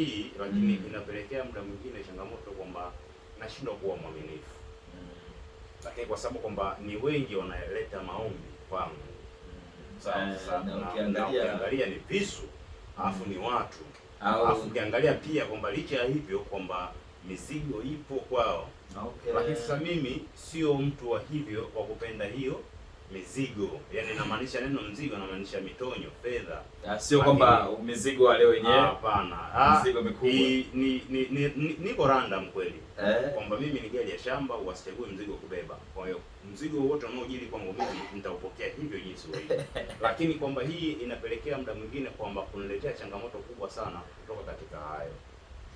hii, lakini inapelekea muda mwingine changamoto kwamba nashindwa kuwa mwaminifu, lakini kwa sababu kwamba ni wengi wanaleta maombi kwangu. Sawa. Sasa Na na ukiangalia ukiangalia ni visu, alafu ni watu, au alafu ukiangalia pia kwamba licha ya hivyo kwamba mizigo ipo kwao, lakini sasa mimi sio mtu wa hivyo wa kupenda hiyo mizigo. Yani namaanisha neno mzigo, namaanisha mitonyo, fedha. Ah, sio kwamba mizigo wale wenyewe. Hapana. Ah, Mizigo mikubwa. Niko random kweli kwamba mimi ni gari ya shamba, wasichague mzigo wa kubeba. Kwa hiyo mzigo wote unaojiri kwangu mimi nitaupokea hivyo jinsi ulivyo, lakini kwamba hii inapelekea muda mwingine kwamba kuniletea changamoto kubwa sana kutoka katika hayo,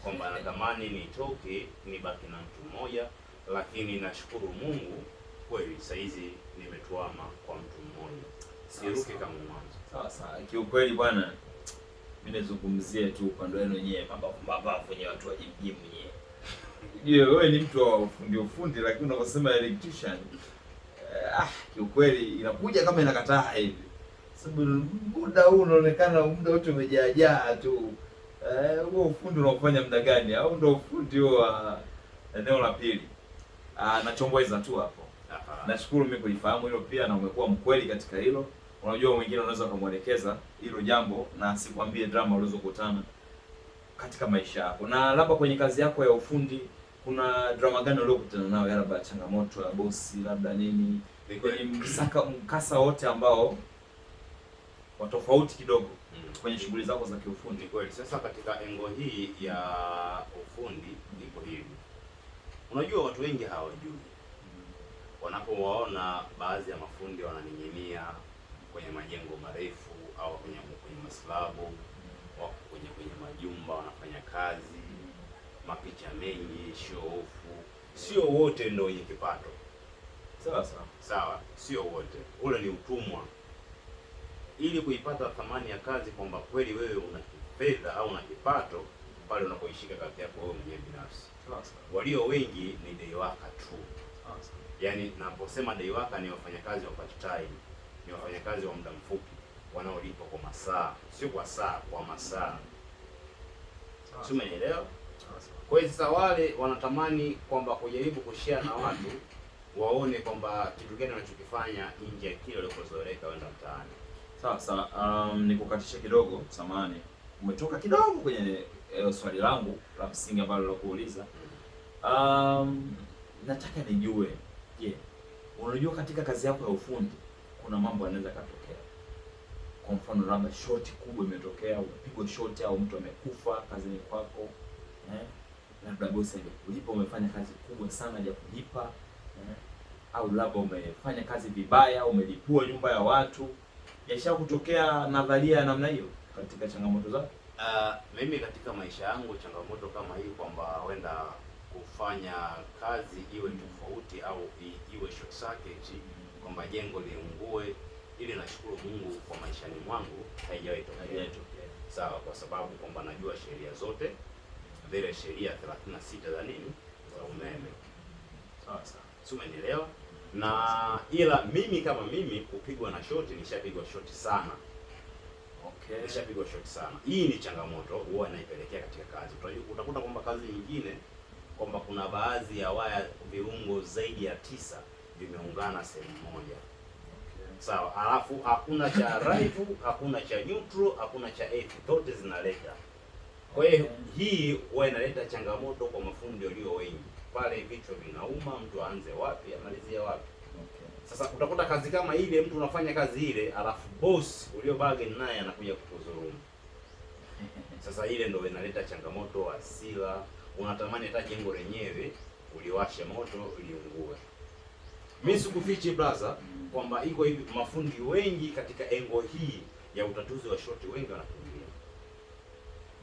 kwamba natamani nitoke nibaki na mtu mmoja, lakini nashukuru Mungu kweli saizi nimetuama kwa mtu mmoja, siruke kama mwanzo. Sawa sawa. Kiukweli bwana, mimi nizungumzie tu upande wenu wenyewe, pambavu pambavu wenyewe, watu wa gym gym wenyewe. Je, wewe ni mtu wa ufundi ufundi, lakini unaposema electrician kiukweli inakuja kama inakataa hivi, sababu muda huu unaonekana muda wote umejaajaa tu. Huo ufundi unaofanya muda gani? Au ndio ufundi huo wa eneo la pili? Ah, nachombweza tu hapo. Nashukuru mimi kulifahamu hilo pia, na umekuwa mkweli katika hilo. Unajua mwingine unaweza ukamwelekeza hilo jambo na asikwambie drama ulizokutana katika maisha yako, na labda kwenye kazi yako ya ufundi kuna drama gani uliokutana nayo, labda changamoto ya bosi, labda nini, kwenye mkasa wote ambao wa tofauti kidogo kwenye shughuli zako za kiufundi? Ni kweli. Sasa katika engo hii ya ufundi iko hivi, unajua watu wengi hawajui, wanapowaona baadhi ya mafundi wananing'inia kwenye majengo marefu au kwenye maslabu, wako kwenye majumba wanafanya kazi, mapicha mengi, show off. Sio wote ndio wenye kipato. Sawa sawa. Sawa, sio wote. Ule ni utumwa. Ili kuipata thamani ya kazi kwamba kweli wewe una fedha au una kipato pale unapoishika kazi yako wewe mwenyewe binafsi. Sawa sawa. Walio wengi ni day worker tu. Sawa sawa. Yaani naposema day worker ni wafanyakazi wa part time, ni wafanyakazi wa muda mfupi wanaolipwa kwa masaa, sio kwa saa, kwa masaa. Sawa Si umenielewa? sawa sawa. Kwa hiyo sasa wale wanatamani kwamba kujaribu kushare na watu waone kwamba kitu gani wanachokifanya nje ya kile walikozoeleka wenda mtaani. Sawa sawa. Nikukatishe kidogo, samahani. Umetoka kidogo kwenye swali langu la msingi ambalo nilokuuliza. Nataka nijue, je, unajua katika kazi yako ya ufundi kuna mambo yanaweza katokea. Kwa mfano labda shoti kubwa imetokea, umepigwa shoti au mtu amekufa kazini kwako, eh? Labda bosi hajakulipa, umefanya kazi kubwa sana hajakulipa, eh? Au labda umefanya kazi vibaya, umelipua nyumba ya watu. Yasha kutokea nadharia ya namna hiyo katika changamoto zako? Mimi katika maisha yangu changamoto kama hii kwamba huenda kufanya kazi iwe tofauti au iwe short circuit kwamba jengo liungue, ili nashukuru Mungu kwa maishani mwangu haijawahi tokea. Haijatokea. Sawa, kwa sababu kwamba najua sheria zote zile sheria 36 za nini za umeme. Sawa sawa. Si umenielewa? Na ila mimi kama mimi kupigwa na shoti, nishapigwa shoti sana. Nishapigwa shoti sana. Hii ni changamoto huwa inaipelekea katika kazi. Utakuta kwamba kazi nyingine kwamba kuna baadhi ya waya viungo zaidi ya 9 vimeungana sehemu moja. Sawa, alafu hakuna cha live, hakuna cha neutral, hakuna cha earth, zote zinaleta. Kwa hiyo hii huwa inaleta changamoto kwa mafundi walio wengi. Pale vichwa vinauma, mtu aanze wapi amalizie wapi. Sasa utakuta kazi kama ile, mtu unafanya kazi ile, alafu boss ulio bargain naye anakuja kukudhulumu. Sasa ile ndio inaleta changamoto, hasira, unatamani hata jengo lenyewe uliwashe moto liungue. Mimi sikufichi brother kwamba iko hivi, mafundi wengi katika engo hii ya utatuzi wa shoti wengi wanakimbia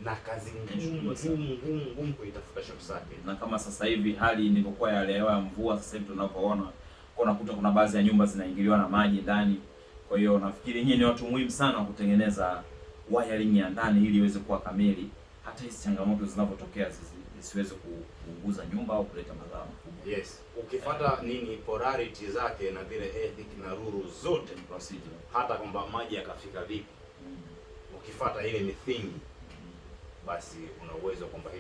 na kazi ngumu ngumu ngumu ngumu kuitafuta short circuit. Na kama sasa hivi hali ilivyokuwa ya hewa ya mvua sasa hivi tunavyoona, kwa unakuta kuna baadhi ya nyumba zinaingiliwa na maji ndani. Kwa hiyo nafikiri nyinyi ni watu muhimu sana kutengeneza wiring ya ndani ili iweze kuwa kamili, hata hizi changamoto zinavyotokea zisiweze kuunguza nyumba au kuleta madhara makubwa. Yes, ukifuata nini polarity zake na vile ethic na rule zote Procedure. hata kwamba maji yakafika vipi, ukifuata ile misingi basi una uwezo kwamba hili